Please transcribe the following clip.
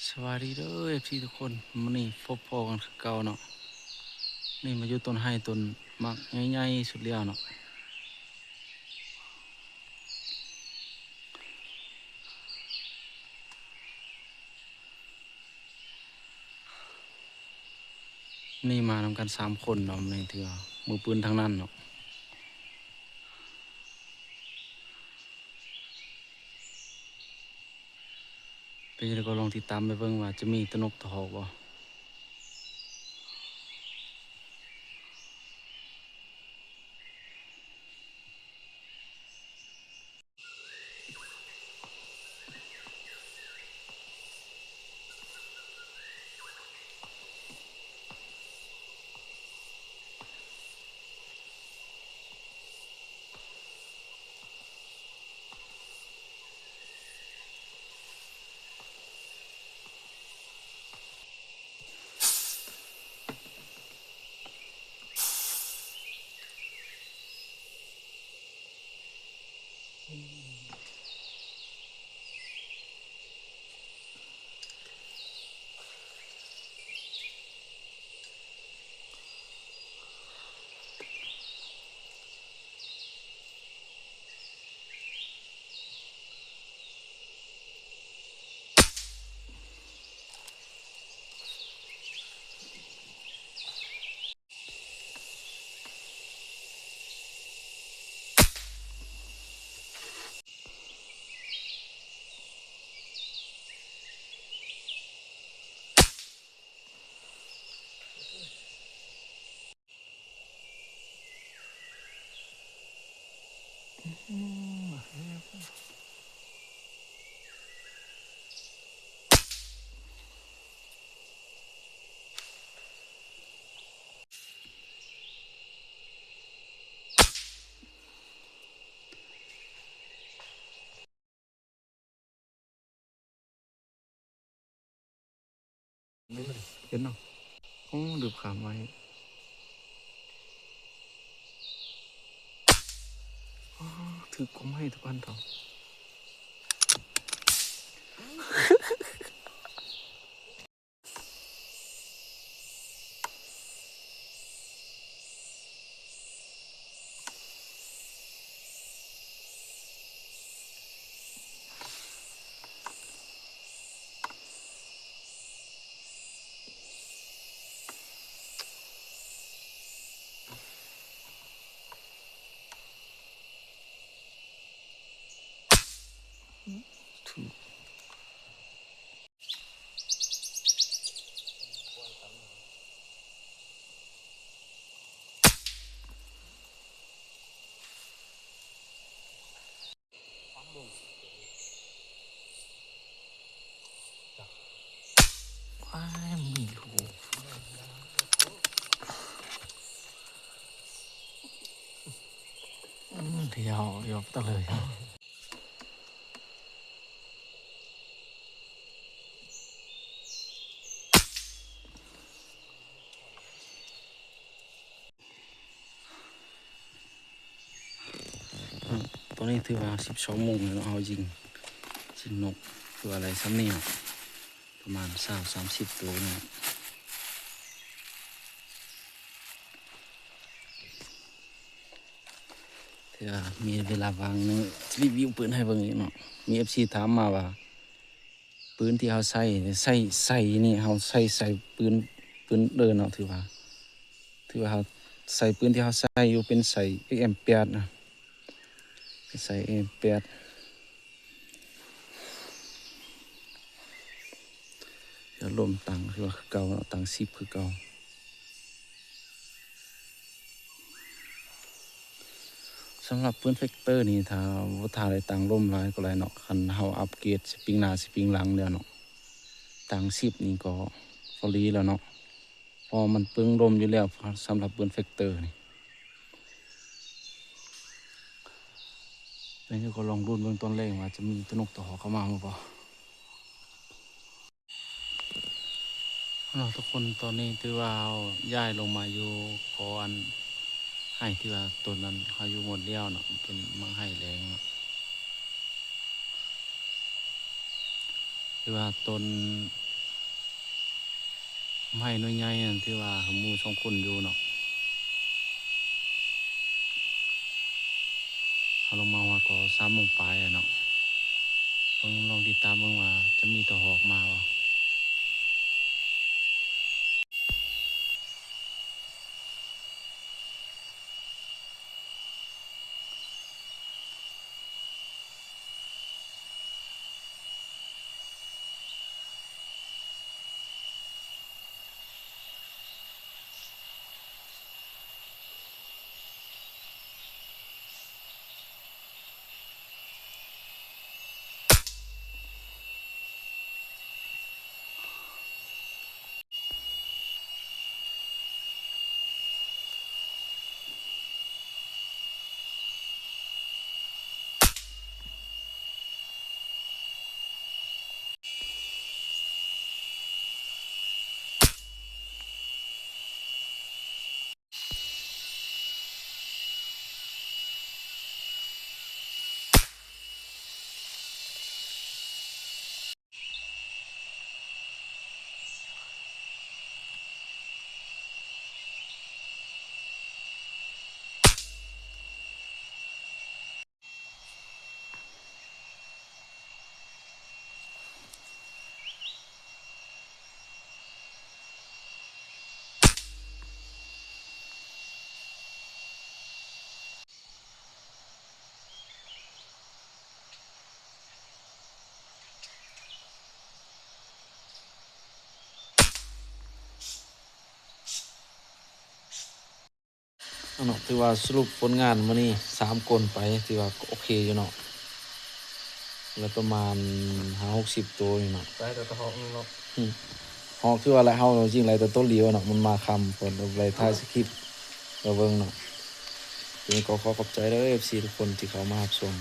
ສະບາຍດີເດີ ເອັຟຊີ ທຸກຄົນ, ມື້ນີ້ພົບພໍ້ກັນຄືເກົ່າເນາະ. ນີ້ມາຢູ່ຕົ້ນໄຮ່ຕົ້ນໝາກໃຫຍ່ໆສຸດແລ້ວເນາະ. ນີ້ມານຳກັນສາມຄົນເນາະ, ນີ້ຖືວ່າມືປືນທັງນັ້ນເນາະ. ເປັນຈັ່ງໃດກໍລອງຕິດຕາມໄປເບິ່ງວ່າຈະມີຕະນົກຕະຫອກບໍ່. ເຫັນເນາະ. ໂອ້ ລືມຂາມໄວ້. ອໍ ຖືກກົມໄມ້ທຸກອັນເທົ່າ. ອ້າຍ ມີລູກ ອືມ ດຽວ ດຽວ ຕະເລີຍ. ຕອນນີ້ຖືວ່າສິບສອງໂມງແລ້ວເນາະ, ເຮົາຍິງ ຍິງນົກ ຖືວ່າໄດ້ສ່ຳນີ້ເນາະ, ປະມານຊາວ ສາມສິບໂຕເນາະ. ເທື່ອມີເວລາວ່າງໜຶ່ງ ຣີວິວປືນໃຫ້ເບິ່ງອີກເນາະ. ມີເອັຟຊີຖາມມາວ່າ ປືນທີ່ເຮົາໃຊ້ ໃຊ້ ໃຊ້ນີ້ ເຮົາໃຊ້ ໃຊ້ປືນ ປືນເດີເນາະ, ຖືວ່າ ຖືວ່າເຮົາໃຊ້ ປືນທີ່ເຮົາໃຊ້ຢູ່ເປັນໃຊ້ ເອັມແປດນະ, ເປັນໃຊ້ເອັມແປດ. ແລ້ວລົມຕັ້ງຄືວ່າຄືເກົ່າເນາະ, ຕັ້ງສິບຄືເກົ່າ. ສຳລັບປືນແຟັກເຕີນີ້ ຖ້າ ບໍ່ ຖ້າໄດ້ຕັ້ງລົມຫຼາຍກໍຫຼາຍເນາະ, ຄັນເຮົາອັບເກຣດສະປຣິງໜ້າສະປຣິງຫຼັງແລ້ວເນາະ, ຕັ້ງສິບນີ້ກໍພໍດີແລ້ວເນາະ, ເພາະມັນເປືອງລົມຢູ່ແລ້ວ ສຳລັບປືນແຟັກເຕີນີ້. ແລ້ວກໍລອງລຸ້ນເບິ່ງຕອນແລງວ່າຈະມີຕະນົກຕະຫອກເຂົ້າມາບໍ່. ເນາະ ທຸກຄົນ, ຕອນນີ້ຖືວ່າເຮົາຍ້າຍລົງມາຢູ່ກໍອັນໄຮ່ທີ່ວ່າຕົ້ນນັ້ນເຮົາຢູ່ໝົດແລ້ວເນາະ, ເປັນໝາກໄຮ່ແລ້ງເນາະ, ຖືວ່າຕົ້ນ ໄມ້ໜ່ວຍໃຫຍ່ນັ້ນ ຖືວ່າເຮົາໝູ່ສອງຄົນຢູ່ເນາະ. ເຮົາລົງມາຮອດກໍສາມໂມງປາຍແລ້ວເນາະ. ເບິ່ງ ລອງຕິດຕາມເບິ່ງວ່າຈະມີຕົວຮອກມາບໍ່. ເນາະ ຖືວ່າສະຫຼຸບຜົນງານມື້ນີ້ ສາມກົນໄປ ຖືວ່າໂອເຄຢູ່ເນາະ ໄດ້ປະມານຫ້າຫົກສິບໂຕນີ້ເນາະ. ໄດ້ແຕ່ຮອກໜຶ່ງເນາະ. ຮອກ ຖືວ່າຫຼາຍ ເຮົາຈິງໄດ້ແຕ່ໂຕດຽວເນາະ ມັນມາຄ່ຳ ເພິ່ນເອົາໄປຖ່າຍສະຄຣິບ ກໍເບິ່ງເນາະ. ທີນີ້ກໍຂໍຂອບໃຈເດີ ເອັຟຊີ ທຸກຄົນທີ່ເຂົ້າມາຮັບຊົມ.